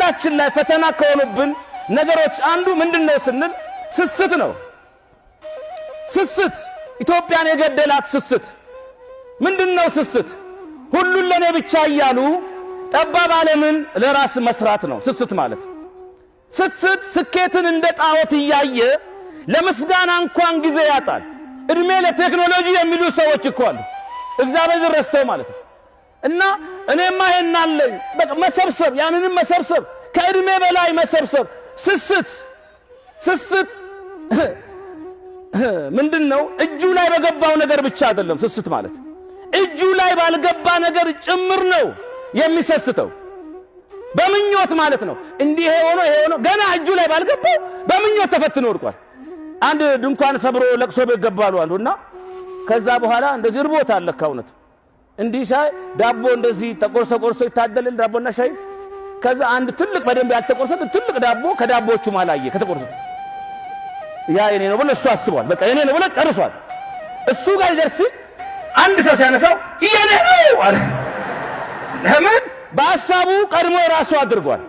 በህይወታችን ላይ ፈተና ከሆኑብን ነገሮች አንዱ ምንድነው ስንል ስስት ነው። ስስት ኢትዮጵያን የገደላት ስስት ምንድነው? ስስት ሁሉን ለኔ ብቻ እያሉ ጠባብ ዓለምን ለራስ መስራት ነው ስስት ማለት። ስስት ስኬትን እንደ ጣዖት እያየ ለምስጋና እንኳን ጊዜ ያጣል። እድሜ ለቴክኖሎጂ የሚሉ ሰዎች እኮ አሉ፣ እግዚአብሔርን ረስተው ማለት ነው። እና እኔማ ይሄን አለኝ በቃ መሰብሰብ፣ ያንንም መሰብሰብ፣ ከእድሜ በላይ መሰብሰብ። ስስት ምንድን ነው? እጁ ላይ በገባው ነገር ብቻ አይደለም ስስት ማለት፣ እጁ ላይ ባልገባ ነገር ጭምር ነው የሚሰስተው። በምኞት ማለት ነው። እንዲህ ይሄ ሆኖ ይሄ ሆኖ ገና እጁ ላይ ባልገባው በምኞት ተፈትኖ ወድቋል። አንድ ድንኳን ሰብሮ ለቅሶ ቤት ገባሉ አንዱና ከዛ በኋላ እንደዚህ እርቦታል ለካ እውነት እንዲህ ሻይ ዳቦ እንደዚህ ተቆርሶ ቆርሶ ይታደልል ዳቦና ሻይ። ከዛ አንድ ትልቅ በደንብ ያልተቆረሰ ትልቅ ዳቦ ከዳቦዎቹ መሃል አየ። ከተቆረሰ ያ የኔ ነው ብሎ እሱ አስቧል። በቃ የኔ ነው ብሎ ጨርሷል። እሱ ጋር ይደርስ አንድ ሰው ሲያነሳው የኔ ነው አለ። ለምን? በሀሳቡ ቀድሞ የራሱ አድርጓል።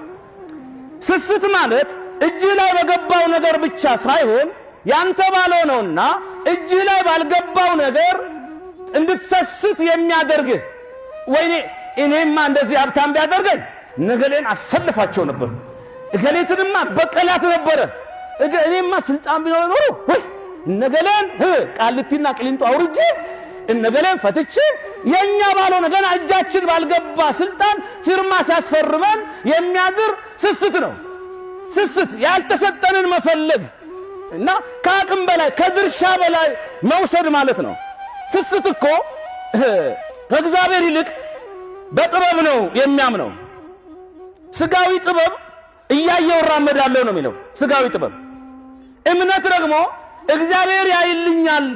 ስስት ማለት እጅ ላይ በገባው ነገር ብቻ ሳይሆን ያንተ ባልሆነውና እጅ ላይ ባልገባው ነገር እንድትሰስት የሚያደርግህ። ወይኔ እኔማ እንደዚህ ሀብታም ቢያደርገኝ ነገሌን አሰልፋቸው ነበር፣ እገሌትንማ በቀላት ነበረ፣ እኔማ ስልጣን ቢኖር ኖሮ ወይ ነገሌን ቃሊቲና ቅሊንጦ አውርጄ እነገሌን ፈትቼ። የኛ ባልሆነ ገና እጃችን ባልገባ ስልጣን ፊርማ ሲያስፈርመን የሚያድር ስስት ነው። ስስት ያልተሰጠንን መፈለግ እና ከአቅም በላይ ከድርሻ በላይ መውሰድ ማለት ነው። ስስት እኮ ከእግዚአብሔር ይልቅ በጥበብ ነው የሚያምነው። ስጋዊ ጥበብ እያየው እራመዳለሁ ነው የሚለው ስጋዊ ጥበብ። እምነት ደግሞ እግዚአብሔር ያይልኛል፣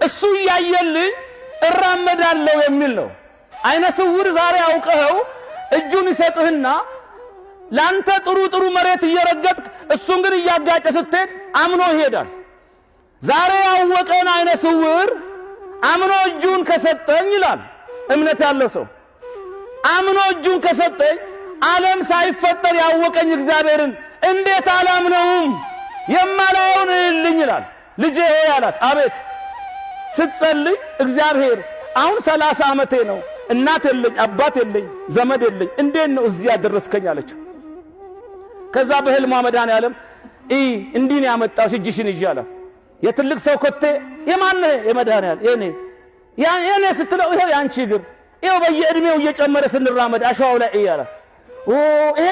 እሱ እያየልኝ እራመዳለሁ የሚል ነው። አይነ ስውር ዛሬ አውቀኸው እጁን ይሰጥህና ላንተ ጥሩ ጥሩ መሬት እየረገጥክ እሱን ግን እያጋጨ ስትሄድ አምኖ ይሄዳል። ዛሬ ያወቀን አይነ ስውር አምኖ እጁን ከሰጠኝ ይላል እምነት ያለው ሰው፣ አምኖ እጁን ከሰጠኝ ዓለም ሳይፈጠር ያወቀኝ እግዚአብሔርን እንዴት አላምነውም? የማላየውን እይልኝ ይላል። ልጄ ሆይ አላት። አቤት። ስትጸልይ እግዚአብሔር አሁን 30 ዓመቴ ነው፣ እናት የለኝ፣ አባት የለኝ፣ ዘመድ የለኝ፣ እንዴት ነው እዚህ ያደረስከኝ አለችው። ከዛ በህልሟ መድኃኔዓለም እንዲህ ነው ያመጣሁሽ እጅሽን ይዤ አላት። የትልቅ ሰው ኮቴ የማነህ? የመድኃኔዓለም። የኔ የኔ ስትለው ይኸው የአንቺ እግር ይኸው በየዕድሜው እየጨመረ ስንራመድ አሸዋው ላይ እያላት ይሄ